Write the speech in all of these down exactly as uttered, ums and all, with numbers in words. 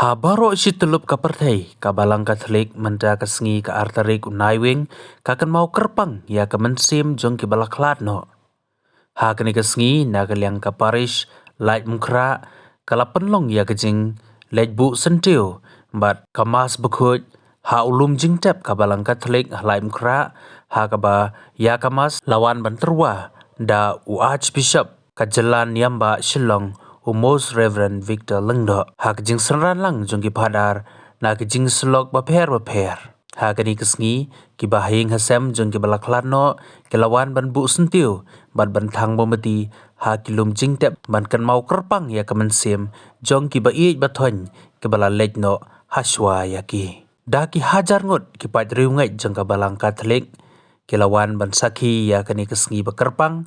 Ha baroh shi tyllup ka pyrthei, ka Balang Katholik mynta ka sngi ka ar tarik u Naiwieng ka kynmaw kyrpang ïa ka mynsiem jong ki ba la khlad noh. Ha kane ka sngi na ka liang ka parish Laitumkhrah ka la pynlong ïa ka jingleit buh syntiew bad ka mass bakhuid ha u lum jingtep ka Balang Katholik ha Laitumkhrah, ha kaba ïa ka mass la wan ban tyrwa da u Archbishop ka jylla Niam Bah Shillong, u Most Reverend Victor Lyngdoh. Ha ka jingsynran lang jong ki phadar na ki jingsyllok bapher bapher. Ha kane ka sngi, ki bahaïing hasem jong ki ba la khlad noh ki la wan ban buh syntiew bad ban thang mombati ha ki lum jingtep ban kynmaw kyrpang ïa ka mynsiem jong ki ba ïeit ba thoiñ ki ba la leit noh ha shuwa ïa ki. Da ki hajar ngut ki paid riewngeit jong ka Balang Katholik ki la wan ban sakhi ïa kane ka sngi ba kyrpang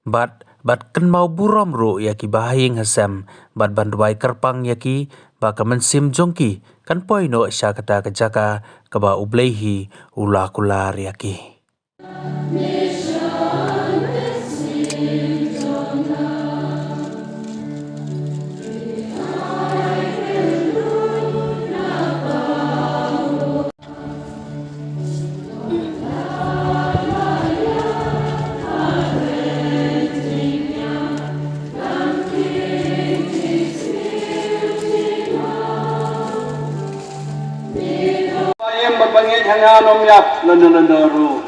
bad bad kynmaw burom ruh ïa ki bahaïing hasem bad ban duwai kyrpang ïa ki ba ka mynsiem jong ki kan poi noh sha kata ka jaka kaba U Blei hi u la kular ïa ki. Ba ïeng bad ba ngeit ha nga, ym ïap lano lano ruh.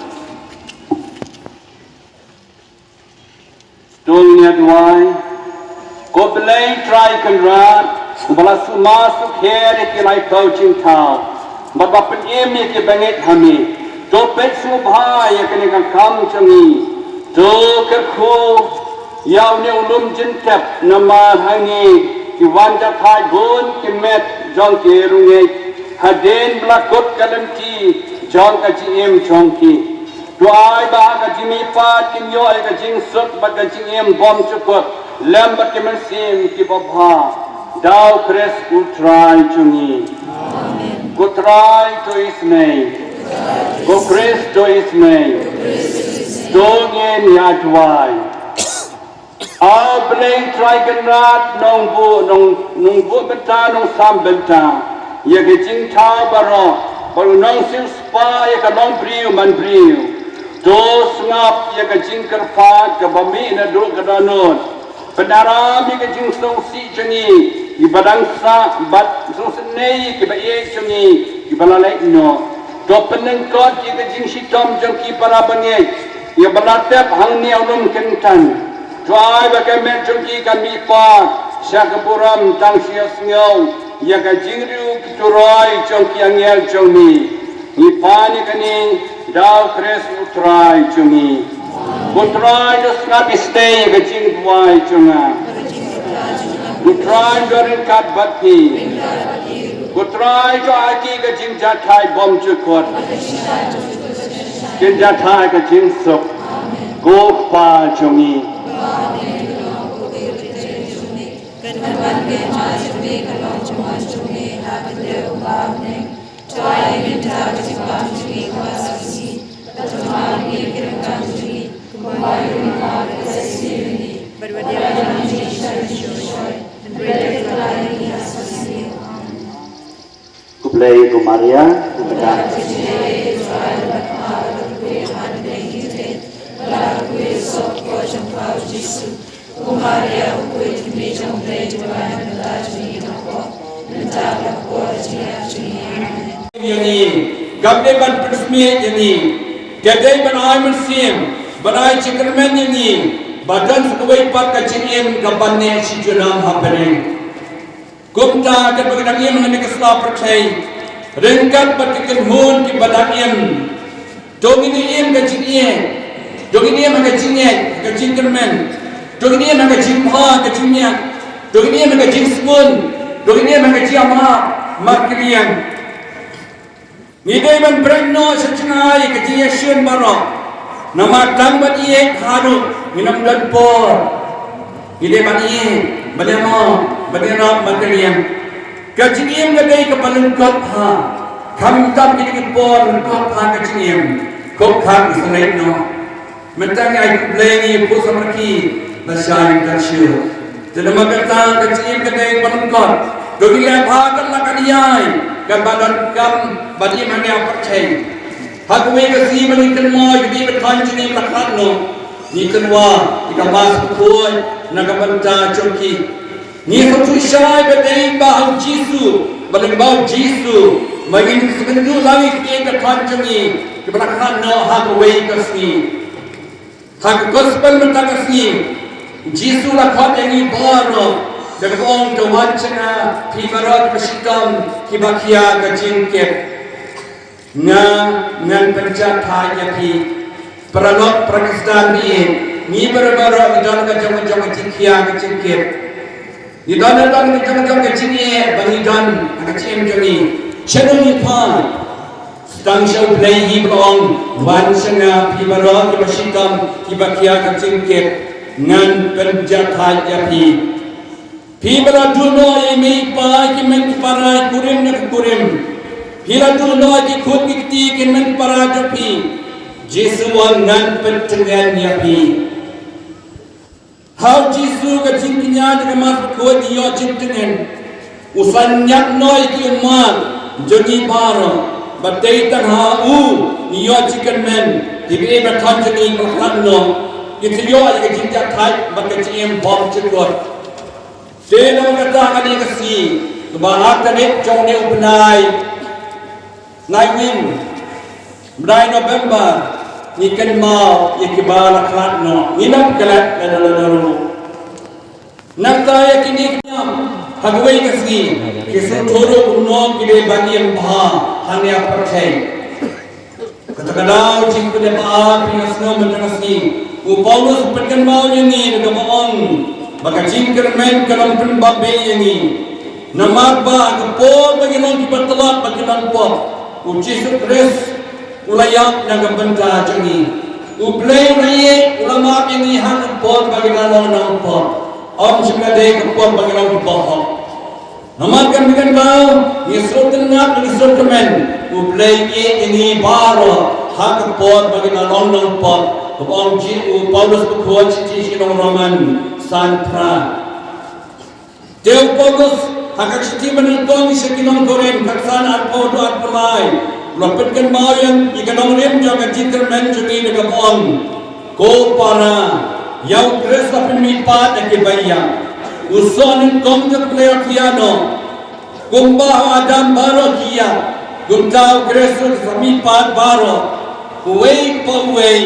To ngin ïa duwai. Ko Blei Trai Kynrad, uba la sumar sukher ïa ki laiphew jingthaw bad ba pynim ïa ki bangeit ha me, to peit sngewbha ïa kane ka kam jong ngi. To kyrkhu ïa une u lum jingtep, namar hangne ki wan ja thait bun ki met jong ki riewngeit hadien ba la kut ka lynti jong ka jingim jong ki. To ai ba ha ka jingmihpat kin ïoh ïa ka jingsuk bad ka jingim bymjukut lem bad ki mynsiem kiba bha. Da U Khrist U Trai jong ngi. Ko Trai to isynei. Ko Khrist to isynei. To ngin ïa duwai. A Blei Trai Kynrad, nongbuh nong, nongbuh bynta, nongsam bynta ïa ki jingthaw baroh, bad u nongsiewspah ïa ka longbriew manbriew. To sngap ïa ka jingkyrpad kaba mih naduh ka dohnud. Pynram ïa ka jingsngewsih jong ngi kiba dang sah bad sngewsynei kiba ïeit jong ngi kiba la leit noh. To pynlyngkot ïa ka jingshitom jong ki para bangeit ïa ba la tep hangne ha u lum kyntan. To ai ba ka met jong ki kan mihpat sha ka burom tang sha ïa sngew ïa ka jingriewturoi jong ki angel jong me. Ngi pan ïa kane da U Khrist U Trai jong ngi. Ko Trai to sngap isynei ïa ka jingduwai jong nga. Ko Trai to ryngkat bad ngi. Ko Trai to ai ki ka jingjahthait bymjukut. Kin jahthait ka jingsuk. Ko Kpa jong ngi. Ko Blei, ko Maria, ko Maria. Ïa ngi, kam dei ban pynsmit ïa ngi, ka dei ban ai mynsiem, ban ai jingkyrmen ïa ngi ba don sa kawei pat ka jingim kaban neh shi junom ha bneng. Kumta katba ka dang im ha kane ka sla pyrthei, ryngkat bad ki kynhun kiba dang im, to ngin ïa im ka jingïeit, to ngin ïa im ha ka jingïeit, ha ka jingkyrmen, to ngin ïa im ha ka jingbha, ha ka jingmiat, to ngin ïa im ha ka jingsbun, to ngin ïa im ha ka jingïamap markylliang. Ngi dei ban bret noh sha jngai ka jingïashem baroh. Namar tang ban ïeit haduh ngin ym don por. Ngi dei ban ïeit, ban ïamap, ban ïarap markylliang. Ka jingim ka dei kaba lyngkot bha. Khamtam kine ki por lyngkot bha ka jingim, khop khat ngi sa leit noh. Mynta ngi ai khublei, ngi ïa phuh samrkhie lashai ryngkat shuh. Te namar kata ka jingim ka dei ba lyngkot. Ka ngi leh bha kan la kan ïai, kan ba don kam ba di mane a pyrthei. Ha kawei ka sngi ba ngi kynmaw ïa ka bynta jong ngi ba la khlad noh, ngi kynmaw ïa ka Mass Bakhuid na ka bynta jong ki. Ngi sngewthuh shai ba dei ba ha u Jisu, ba dei ba ha u Jisu, ba ngin sngewthuh lang ïa ka bynta jong ngi, ka ba la khlad noh ha kawei ka sngi. Ha ka gospel mynta ka sngi, Jisu la khot ïa ngi baroh, da kaba ong, to wan sha nga phi baroh kiba shitom, kiba khia ka jingkit. Nga, ngan pynjah thait ïa phi. Paralok, para Khristan, ngi, ngi baroh baroh ngi don ka jong ka jong ka jingkhia ka jingkit. Ngi don, don ka jong ka jong ka jingeh ba ngi don ha ka jingim jong ngi. Sha ngi pha. Tang sha U Blei hi ba la ong, wan sha nga phi baroh kiba shitom, kiba khia ka jingkit, ngan pynjah thait ïa phi. Phi ba la duh noh ïa i mei i pa, ki mei ki para, i kurim na ki kurim. Phi la duh noh ïa ki khun ki kti, ki mei ki para jong phi. Jisu u ong ngan pyntngen ïa phi. Ha u Jisu ka jingkñia jong ka Mass Bakhuid ngi ïoh jingtngen. U sa ñiad noh ïa ki ummat jong ngi baroh. Ba dei tang ha u ngi ïoh jingkyrmen. Ki bym ïa ba thon jong ngi ba la khlad noh, ki sa ïoh ïa ka jingjahthait bad ka jingim bymjukut. Te namar kata ha kane ka sngi, kaba ar tarik jong une u bnai Naiwieng, bnai November, ngi kynmaw ïa kiba la khlad noh, ngin ym klet lano lano ruh. Nangta ïa kine ki niam ha kawei ka sngi ki sngewthuh ruh kumno ki dei ban im bha hangne ha pyrthei. Kata ka daw jingpynïaid ba ar phi nga sngew mynta ka sngi, u Paulus u pynkynmaw ïa ngi da kaba ong ba ka jingkyrmen kan ym pynbapbeh ïa ngi. Namar ba ha ka por ba ngi long kiba tlot, ba ngi long pop, u Jisu Khrist u la ïap na ka bynta jong ngi. U Blei u la ïeit, u la map ïa ngi ha ka por ba ngi la long nongpop, ym shym la dei ka por ba ngi long kiba hok. Namar kane ka daw ngi sngewtynnat, ngi sngewkmen, u Blei u ïeit ïa ngi baroh ha ka por ba ngi la long nongpop, kaba ong u Paulus bakhuid sha ki nong Roman san phra. Te u Paulus ha ka shithi ba nyngkong sha ki nong Korinth, khatsan, arphew dua, arphew lai, u la pynkynmaw ïa ka nongrim jong ka jingkyrmen jong ngi da kaba ong, ko para, ïa u Khrist la pynmihpat ïa kiba ïap, u soh nyngkong jong ka pyrthei ïa noh. Kumba ha u Adam baroh ki ïap, kumta u Khrist ruh u sa mihpat baroh, uwei pa uwei,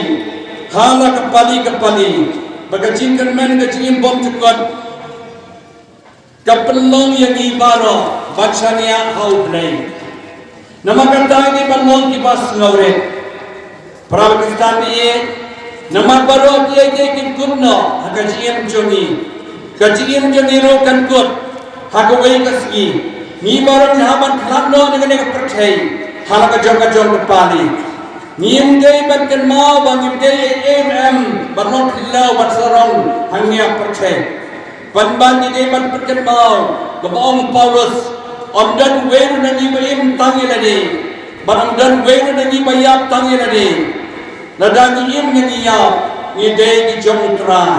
ha la ka pali ka pali, ba ka jingkyrmen ka jingim bymjukut ka pynlong ïa ngi baroh ban shaniah ha U Blei. Namar kata ngi ban long kiba sngewrit. Para Khristan, ïa namar baroh kiei kiei kin kut noh ha ka jingim jong ngi. Ka jingim jong ngi ruh kan kut ha kawei ka sngi. Ngi baroh ngi hap ban khlad noh na kane ka pyrthei ha la ka jong ka jong ka pali. Ngim dei ban kynmaw ba ngim dei ei ei ruh em ban long khyllew ban sarong hangne ha pyrthei. Pynban ngi dei ban pynkynmaw kaba ong u Paulus, ym don uwei ruh na ngi ba im tang ïa lade, bad ym don uwei ruh na ngi ba ïap tang ïa lade. Lada ngi im ne ngi ïap, ngi dei ki jong U Trai.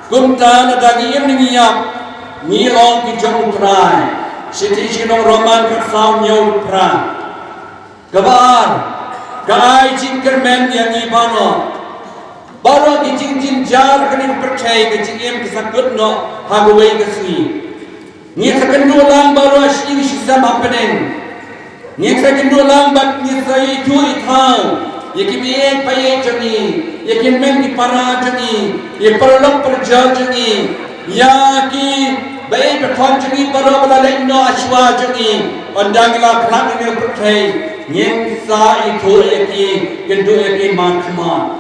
Kumta lada ngi im ne ngi ïap, ngi long ki jong U Trai. Shithi sha ki nong Roman khatsaw, hynñiew phra. Kaba ar, ka ai jingkyrmen ïa ngi baroh. Baroh ki jingjynjar kane ka pyrthei, ka jingim ka sa kut noh ha kawei ka sngi. Ngin sa kynduh lang baroh shi ïing shi sem hapdeng. Ngin sa kynduh lang bad ngin sa ïathuh ïathaw ïa ki ba ïeit ba ïeit jong ngi, ïa ki hynmen ki para jong ngi, ïa ki paralok parajor jong ngi, ïa ki ba ïeit ba thon jong ngi baroh ba la leit noh ha shuwa jong ngi. Ynda ngi la khlad na kane ka pyrthei, ngin sa ïathuh ïa ki, kynduh ïa ki markhmat.